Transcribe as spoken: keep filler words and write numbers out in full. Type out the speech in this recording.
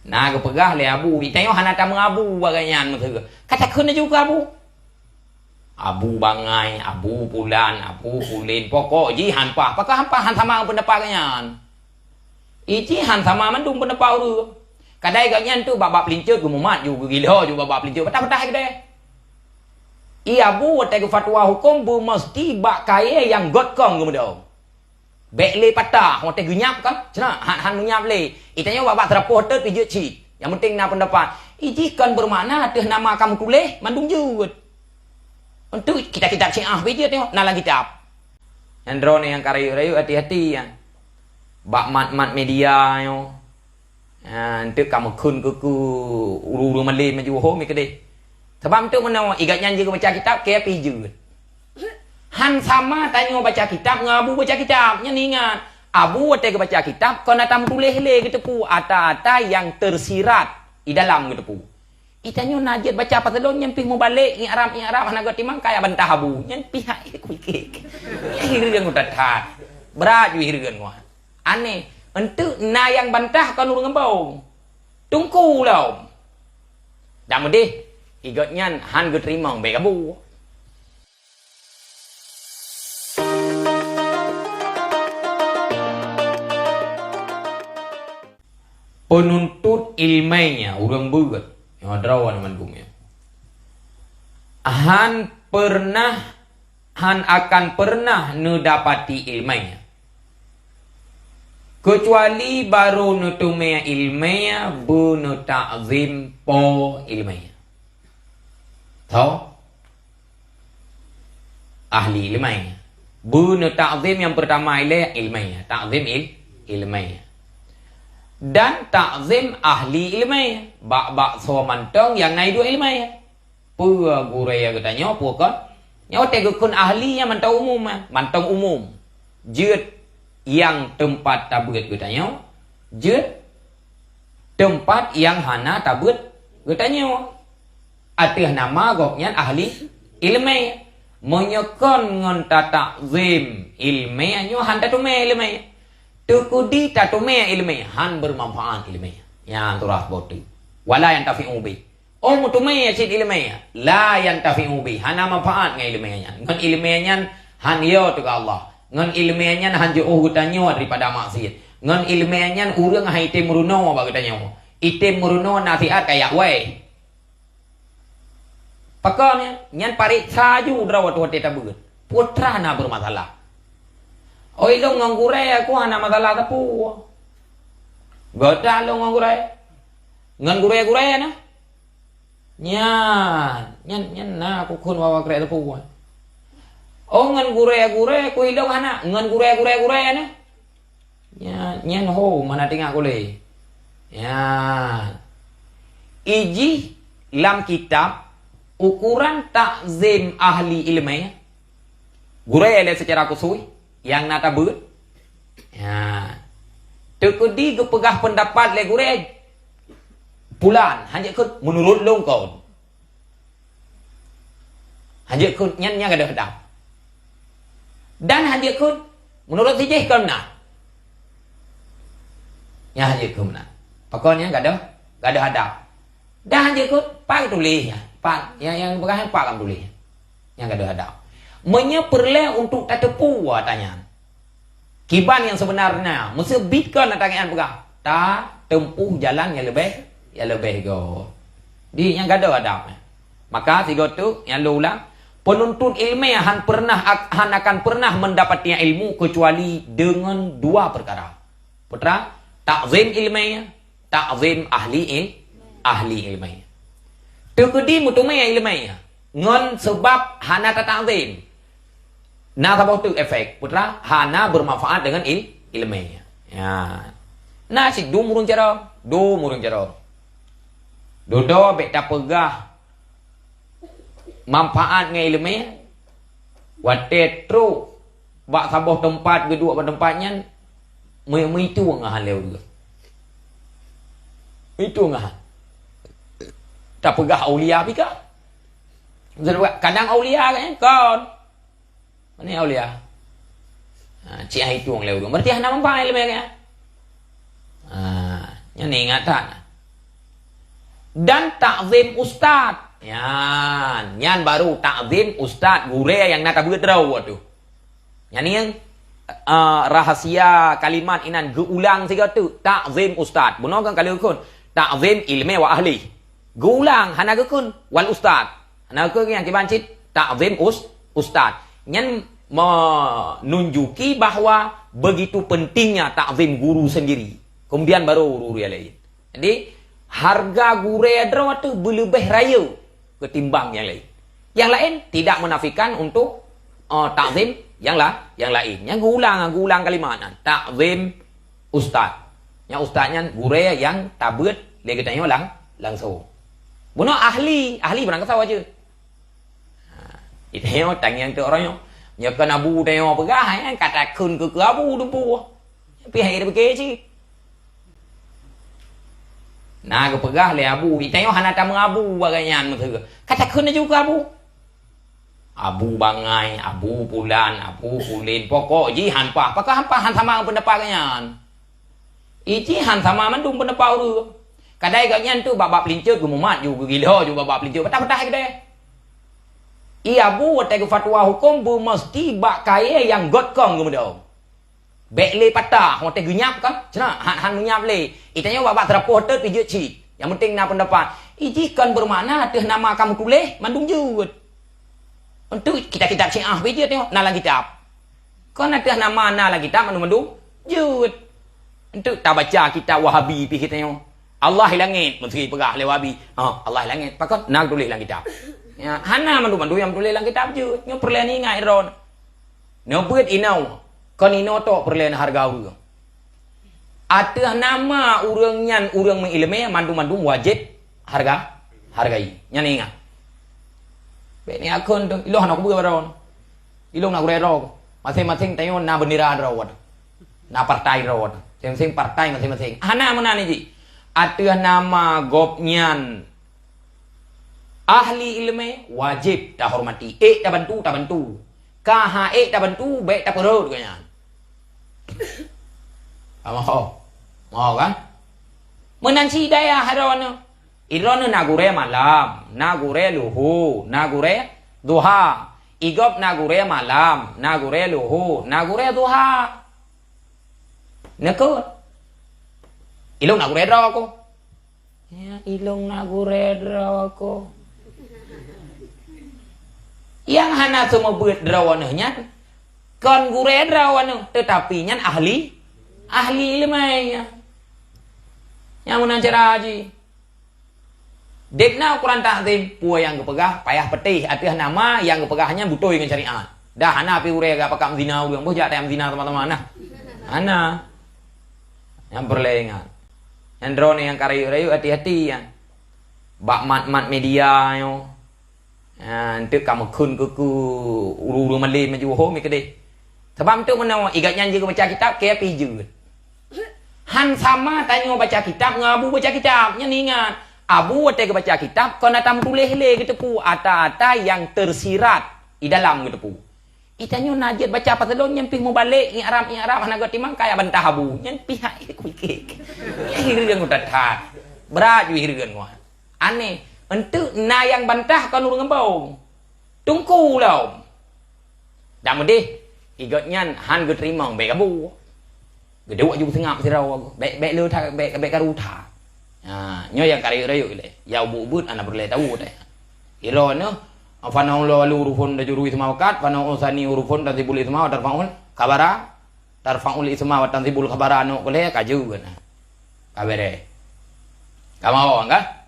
Na geupeugah lé Abu, "Itanyoe hana tameuabu bak gobnyan meuteue." Ka takheun laju keu Abu. Abu Bangai, Abu Pulan, Abu Pulin, pokok jih han paih. Pakon han paih? Han sama peundapat gobnyan. Ijih han sama mandum peundapat ureuëng. Kadai gobnyan tu bak-bak peulincut geumumat ju, geugilo ju bak-bak peulincut, patah-patah keudeh. I Abu watée geufatwa huköm beumeusti bak kayée nyang gét kong geumudong. Bék lé patah, watée geunyab kan? Ceunak, han, han meunyab lé. Itanyoe bak-bak seurapoh teut pih jeuet cit. Nyang penting na peundapat. Ijih kon beumakna ateueh nama ka meutuléh, mandum jeuet. Untuk kitab-kitab Syiah pih jeuet nyoe, na lam kitab. Nyang droeneuh nyang ka rayeuk-rayeuk, hati-hati nyan. Bak mat-mat media nyoe. Ha, enteuk ka meukheun keu, keu ureuëng-ureuëng malém maju ho mi keudeh. Sabab enteuk meunoe, i gobnyan jeuet geubaca kitab, kayée pih jeuet. Han sama tanyoe baca kitab ngon Abu baca kitab. Nyan ingat, Abu watée geubaca kitab kon ata meutuléh lé, geuteupeue ata-ata nyang tersirat i dalam geuteupeue. Itanyoe na jeuet baca pasalon nyan pih mubalek, i'rab-i'rab hana geutimang, kaya bantah Abu. Nyan pih hak ikut-ikut. Nyan hireuen that-that. Brat ju hireuen ngon. Aneh, enteuk na nyang bantah kon ureuëng embong. Teungku lom. Dak meudeh, i gobnyan han geuteurimong bék Abu. Penuntut iéleumé nyan ureuëng beuet, nyoe droe nyan mandum nyan. Han peureunah, han akan peureunah neudapati iéleumé nyan, keucuali barô neuteumé iéleumé nyan beuneutakzim po iéleumé nyan. Tho? Ahli iéleumé. Beuneutakzim nyang peurtama ilée iéleumé, takzim il-, iéleumé. Dan takzim ahli iéleumé, bak-bak soe mantong nyang na iduek iéleumé. Peue gurée geutanyoe, peue kon? Nyoe watée geukheun ahli nyan mantong umum, mantong umum. Jeuet nyang teumpat tabeuet geutanyoe, jeuet teumpat nyang hana tabeuet geutanyoe. Ateueh nama gobnyan ahli iéleumé. Meunyoe kon ngon tatakzim iéleumé, nyoe han tateumé iéleumé. Teukeudi tateumé iéleumé, han beumanfaat iéleumé. Nyan tu rhah boh teuk. Wala yantafi'u bih. Oh, meuteumé cit iéleumé, la yantafi'u bih, hana manfaat ngon iéleumé nyan. Ngon iéleumé nyan han yo teuka Allah. Ngon iéleumé nyan han jiôh geutanyoe daripada maksiat. Ngon iéleumé nyan ureuëng han item meurunoe bak geutanyoe. Item meurunoe nasihat kayak wai. Pakon nyan? Nyan pareksa ju droe watée tabeuet. Peue teuma na beumasalah. Oi, lôn ngon gurée aku hana masalah teupeu. Gata lôn ngon gurée. Ngon gurée-gurée na. Nyan, nyan, nyan na kukheun wawa krek teupeu. Oh, ngon gurée-gurée kuhilong hana, ngon gurée-gurée-gurée na. Nyan, nyan ho mana tengah kulé. Ya. Ijih lam kitab ukuran takzim ahli iéleumé. Gurée lé seucara khusus nyang na tabeuet. Ya. Teukeudi geupeugah peundapat lé gurée pulan, hanjeuet kheun meunurot lôn kon. Hanjeuet kheun nyan, nyan gadôh dam. Dan hanjeuet kheun meunurot sijih kon na. Nyan hanjeuet kheun na. Pakon nyan gadôh, gadôh adab. Dan hanjeuet kheun pat tuléh nyan. Pat, nyang, nyang peugah nyan pat lam tuléh nyan. Nyang gadôh adab. Meunyoe peureulée untuk tateupeue ata nyan. Kiban nyang seubeunarnya, meuseubiet kon ata nyan peugah, ta teumpôh jalan nyang leubeh, nyang leubeh goe. Di nyang gadôh adab. Maka sigoe teuk nyang lôn ulang, penuntut iéleumé han peureunah ak-, han akan peureunah meundapati ilmu keucuali deungon dua peukara. Peue teuma? Takzim iéleumé, takzim ahli il-, ahli iéleumé. Teukeudi meuteumé iéleumé ngon seubab hana tatakzim. Na saboh teuk efek, peue teuma? Hana beumanfaat deungon il-, iéleumé. Ya. Na cit dum ureuëng carông, dum ureuëng carông. Dudoe bék tapeugah manfaat ngon iéleumé, watée trok bak saboh teumpat, geuduek bak teumpat nyan, meu-, meuitung ngon han lé ureuëng. Meuitung ngon han. Tapeugah aulia pih ka. Kadang aulia kan? Kon. Mana aulia? Ha, cit han itueng lé ureuëng. Berarti hana manfaat iéleumé kan? Ha, nyan ingat that. Dan takzim ustaz. Nyan, nyan baru takzim ustaz gurée nyang na tabeuet droe tu. Nyan nyang, eh, rahsia kalimat inan geuulang sigoe teuk, takzim ustaz. Bunoe kan ka lheueh geukheun, takzim ilmé wa ahli. Geuulang, hana geukheun wal ustaz. Hana geukheun nyang kiban cit, takzim us-, ustaz. Nyan menunjuki bahwa begitu pentingnya takzim guru sendiri. Kemudian baru guru-guru yang lain. Jadi, harga gurée droe tu beuleubeh rayeuk ketimbang nyang laén. Nyang laén tidak menafikan untuk, eh, takzim nyang la-, nyang laén. Nyang geuulang, geuulang kalimat nyan. Takzim ustaz. Nyang ustaz nyan gurée nyang tabeuet lé geutanyoe lang-, langsung. Bunoe ahli, ahli beurangkasoe jeuet. Ha, itanyoe tangieng teu uroe nyoe. Nyoe kon abu tanyoe peugah, eh, ka takheun keu, keu abu dumpeue. Pih hai reubeuke cit. Na geupeugah lé abu, itanyoe hana tameuabu bagai nyan meuteue. Ka takheun laju keu abu. Abu bangai, abu pulan, abu pulin. Pokok jih han paih. Pakon han paih, han sama peundapat geuh nyan. Iji han sama mandum peundapat ureuëng. Kadai geuh nyan tu bak-bak peulincut geumumat ju, geugilo ju bak-bak peulincut. Patah-patah keudeh. I abu watée geufatwa huköm beumeusti bak kayée nyang gét kong geumudom. Bék lé patah, watée geunyab kan? Cina, han, han meunyab lé. Itanyoe bak-bak seurapoh teut pih jeuet cit. Nyang penting na peundapat. Iji kon beumakna ateueh nama kamoe tuléh mandum jeuet. Untuk kitab-kitab Syiah pih jeuet nyoe, na lam kitab. Kon ateueh nama na lam kitab mandum-mandum jeuet. Untuk tabaca kitab Wahabi pih geutanyoe. Allah di langét, meuseuti peugah lé Wahabi. Ha, Allah di langét. Pakon na tuléh lam kitab. Ya, hana mandum-mandum nyang tuléh lam kitab jeuet. Nyoe peureulée ingat droe. Nyoe beuet inoe, kon inoe tok peureulée harga ureuëng. Ateueh nama ureuëng nyan ureuëng meuileumé, mandum-mandum wajéb harga, hargai. Nyan ingat. Bék ni akon tu, ilong na kubeue baroe. Ilong na gurée droe. Maséng-maséng tanyoe na beundera droe. Na partai droe. Maséng-maséng partai maséng-maséng. Hana meunan jih. Ateueh nama gobnyan ahli ileumé, wajéb tahormati. Ék tabantu, tabantu. Ka ha ék tabantu, bék tapeurot gobnyan. Amoho. Mo kan? Meunan si dayah droeneuh. Idroeneuh na gurée malam, na gurée luhu, na gurée duha. Igob na gurée malam, na gurée luhu, na gurée duha. Neukot. Ilong na gurée droe ko. Ya, ilong na gurée droe ko. Nyang hana seumeubeuet droeneuh nyan kon gurée droeneuh, teutapi nyan ahli, ahli ileumé nyan. Nyang meunan cara jih. Deb na ukuran takzim, peue nyang geupeugah payah peutéh ateueh nama nyang geupeugah nyan beutôi ngon syariat. Dah hana pi ureuëng gak pakam zina ureuëng, boh jak tayang zina sama-sama nah. Hana. Nyang peureulée ingat. Nyang droeneuh nyang ka rayeuk-rayeuk hati-hati nyan. Bak mat-mat media nyoe. Ha, enteuk ka meukheun keu, keu ureuëng-ureuëng malém maju ho mi keudeh. Sabab enteuk meunoe, igat nyan jeuet baca kitab, keu pih jeuet. Han sama tanyoe baca kitab ngon abu baca kitab. Nyan ingat, abu watée geubaca kitab kon ata meutuléh lé geuteupeue, ata-ata nyang tersirat di dalam geuteupeue. Itanyoe na jeuet baca pasalon nyan pih mubalek, i'rab, i'rab hana geutimang kaya bantah abu. Nyan pih hai kuikek. Hireuen utat that. Brat ju hireuen ngon. Aneh. Enteuk na nyang bantah kon ureuëng embong. Tungku lom. Dak meudeh, igot nyan han geuteurimong bék gabu. Geuduek ju seungab sidroe, bék, bék le that, bék, bék karu that. Ha, nyoe nyang ka rayeuk-rayeuk ilée. Ya ubu-ubut ana peureulée tahu teh. Ilée nyoe, fana ula walu hurufun tajuru isma wakat, fana usani hurufun tansibul isma wa tarfa'ul khabara, tarfa'ul isma wa tansibul khabara nyoe kulée ka jeuet na. Ka bereh. Ka mawang kan?